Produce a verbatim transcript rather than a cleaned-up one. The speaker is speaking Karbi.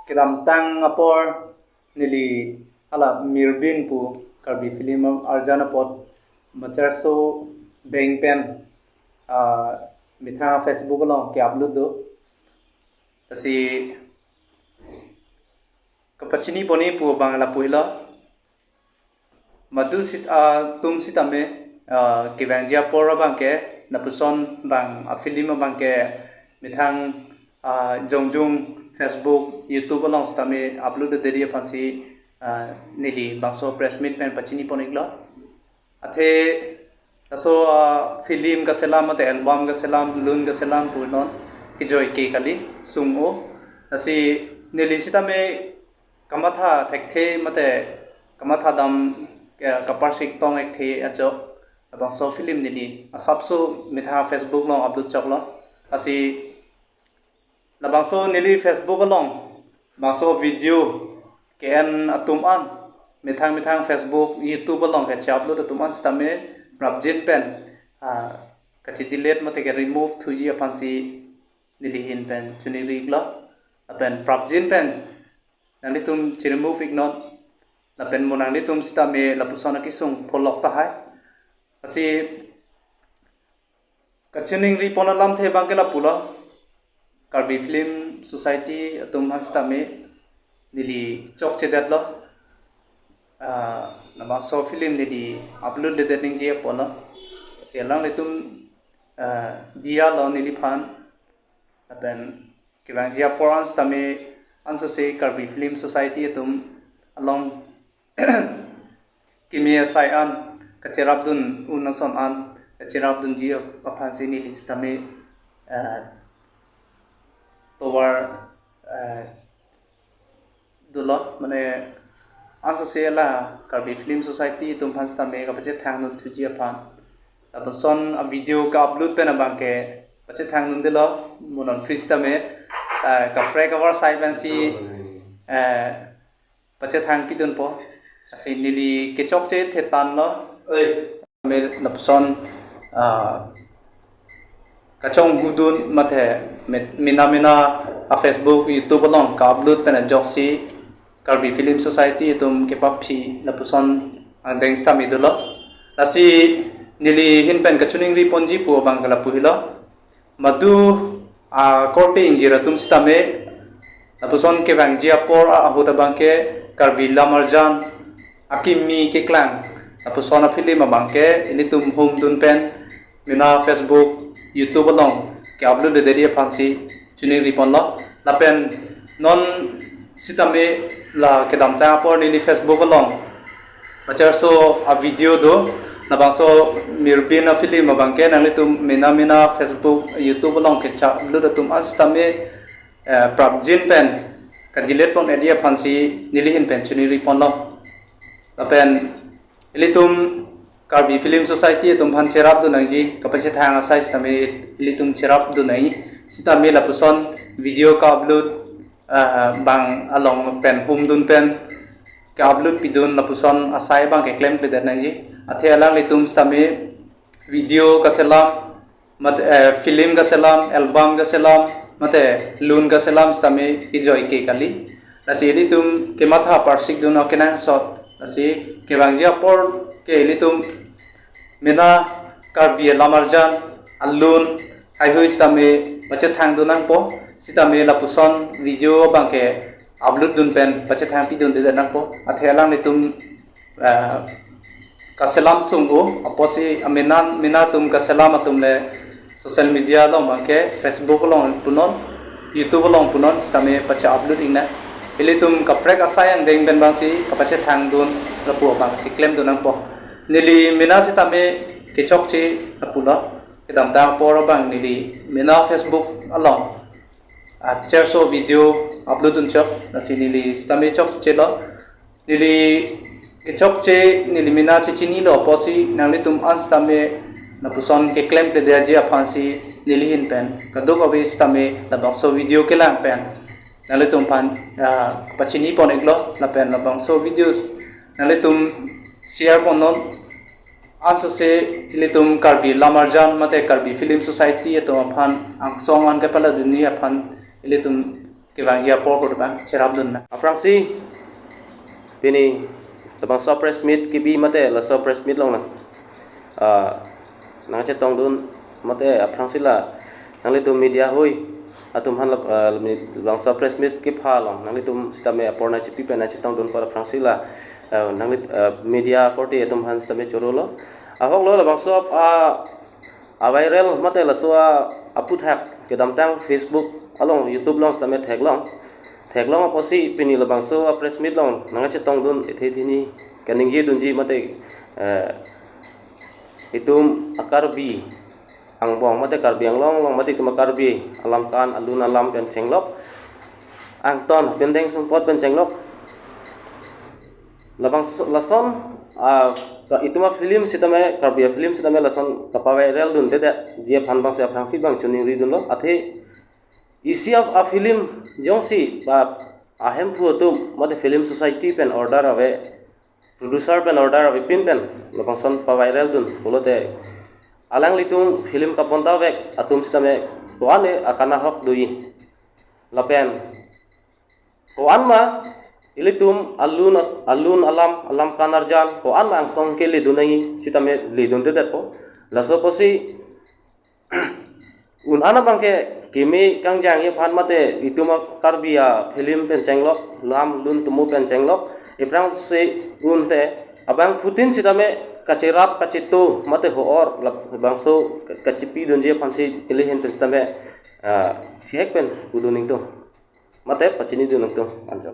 Kedamtang apor neli hala Mirbin pu Karbi film arjan apot Macherso Beng pen, ah, methang Facebook along ke-upload do. Lasi kapachini ponji pu abang lapu helo. Madu sit, ah, atum sitame, ah, kevangji apor abang ke, lapuson abang, ah, film abang ke methang, ah, jongjung Facebook, YouTube along sitame upload deri aphansi, ah, neli bangso press meet pen pachini pon-iklo. Athe laso, ah, film kaselam mate album kaselam, lun kaselam punon kejoi ke kali, sung-o. Lasi neli sitame kamatha thekthe mate kamatha dam, eh, kaparsik tong-ikthe ajok labangso film neli asapso methang Facebook along upload choklo. Lasi labangso neli Facebook along bangso video ke-en atum an, methang methang Facebook, YouTube along kache-upload atum an sitame prapjin pen, ah, kache-delete mate ke-remove thuji aphansi neli ahin pen choningri-iklo. Lapen prapjin pen nanglitum che-remove-iknon. Lapen mo nanglitum sitame lapuson akesung pholok tahai. Lasi kachoningri pon alamthe abang ke lapulo. Karbi Film Society atum aphan sitame neli chokchedetlo. Ah, labangso film neli upload-ledet nangji apotlo. Lasi alanglitum, ah, diya lo neliphan. Lapen kevangji apor an sitame ansose Karbi Film Society atum along kimi asai an kacherapdun un ason an kacherapdunji aphansi neli sitame, eh, tovar, eh, dolo, mane ansose la Karbi Film Society atum aphan sitame kapachethangdun thuji aphan. Lapuson a-video ka-upload pen abang ke pachethangdundelo, mo non pris tame, eh, kaprek avarsai pensi, eh, pachethangpidunpo. Lasi neli kechokche thetanlo. Oi. Me lapuson, ah, kachonghudun mate me-, mena mena a-Facebook, YouTube along ka-upload pen ajoksi Karbi Film Society atum kepaphi lapuson angdeng sitame dolo. Lasi neli ahin pen kachoningri ponji pu abang ke lapu helo. Madu akorte ingjir atum sitame lapuson kevangji apor ahut abang ke Karbi Lamarjan akimi keklang lapuson a-film abang ke ilitum humdun pen mena Facebook, YouTube along ke-upload-le deri aphansi choningri ponlo. Lapen non sitame la kedamtang apor neli Facebook along Macherso a-video do, labangso Mirbin a-film abang ke nanglitum mena mena Facebook, YouTube along kecha-upload atum an sitame, eh, prapjin pen ka-delete pon-ikji aphansi neli ahin pen choningri ponlo. Lapen ilitum Karbi Film Society atum aphan cherapdun nangji, kapachethang asai sitame ilitum cherapdun nangji, sitame lapuson video ka-upload, ah, abang along pen humdun pen ka-upload pidun lapuson asai abang ke klemkledet nangji. Athe alanglitum sitame video kaselam, mat-, eh, film kaselam, album kaselam, mate lun kaselam sitame kejoi ke kali. Lasi ilitum kematha parsikdun akenangsot. Lasi kevangji apor ke ilitum mena Karbi Lamarjan alun haihui sitame pachethangdun nangpo, sitame lapuson video abang ke upload dun pen pachethangpidunde nangpo. Athe alanglitum, eh, kaselam sung-o, apotsi amena mena atum kaselam atum le social media along abang ke Facebook along punon, YouTube along punon sitame pacha-upload-iknang. Ilitum kaprek asai angdeng pen abangsi kapachethangdun lapu abangsi klemdun nangpo. Neli mena sitame kechokche lapulo. Kedamtang apor abang neli mena Facebook along, ah, Macherso video upload-dun chok, lasi neli sitame chokchelo. Neli kechokche, neli mena chechinilo apotsi nanglitum an sitame lapuson keklemkledetji aphansi neli ahin pen kadokave sitame labangso video kelang pen nanglitum aphan, ah, pachini pon-iklo, lapen labangso videos nanglitum share ponnon. Ansose ilitum Karbi Lamarjan mate Karbi Film Society atum aphan angsong an kepaladunji aphan ilitum kevangji apor ahut abang cherapdun nang. Aphrangsi pini labangso press meet kebi mate laso press meet along nang, ah, nangchetongdun mate aphrangsi la nanglitum media hoi atum aphan lab-, ah, labangso press meet kepha along nanglitum sitame apor nangchepi pen nangchetongdun apot aphrangsi la, ah, nangli, ah, media korte atum aphan sitame chorolo. Ahoklo labangso ap-, ah, a-viral mate laso a-, aphuthak kedamtang Facebook along, YouTube along sitame theklong. Theklong apotsi pini labangso a-press meet along nangchetongdun ethe thini kaningjedunji mate, eh, itum a-Karbi angbong mate Karbi Anglong along mate itum a-Karbi alam kan alun alam pen chenglok, angton pen deng sumpot pen chenglok. Labangso lason, ah, ka-, itum a-film sitame, Karbi a-film sitame lason kapa-viral dundedet ji aphan abangsi aphrangsi abang choningridunlo. Athe isi a-, a-film jongsi ba ahemphu atum mate film society pen order ave, producer pen order avepin pen labangson pa-viral dun pulote alanglitum film kapon ta vek atum sitame ko-an e akanahok doji. Lapen ko-an ma ilitum alun, alun alam, alam kan arjan ko-an ma angsong keledun nangji sitame ledundedetpo. Laso apotsi un-an abangke keme kangjangji aphan mate itum a-Karbi a-film pen chenglok, lam lun tumu pen chenglok, aphrangsi unte abangphutin sitame kacherap kacheto mate ho-or lap-, labangso ka-, kachepidunji aphansi ili ahin pen sitame, ah, thihek pen pudun ningtung mate pachinidun ningtung anjo.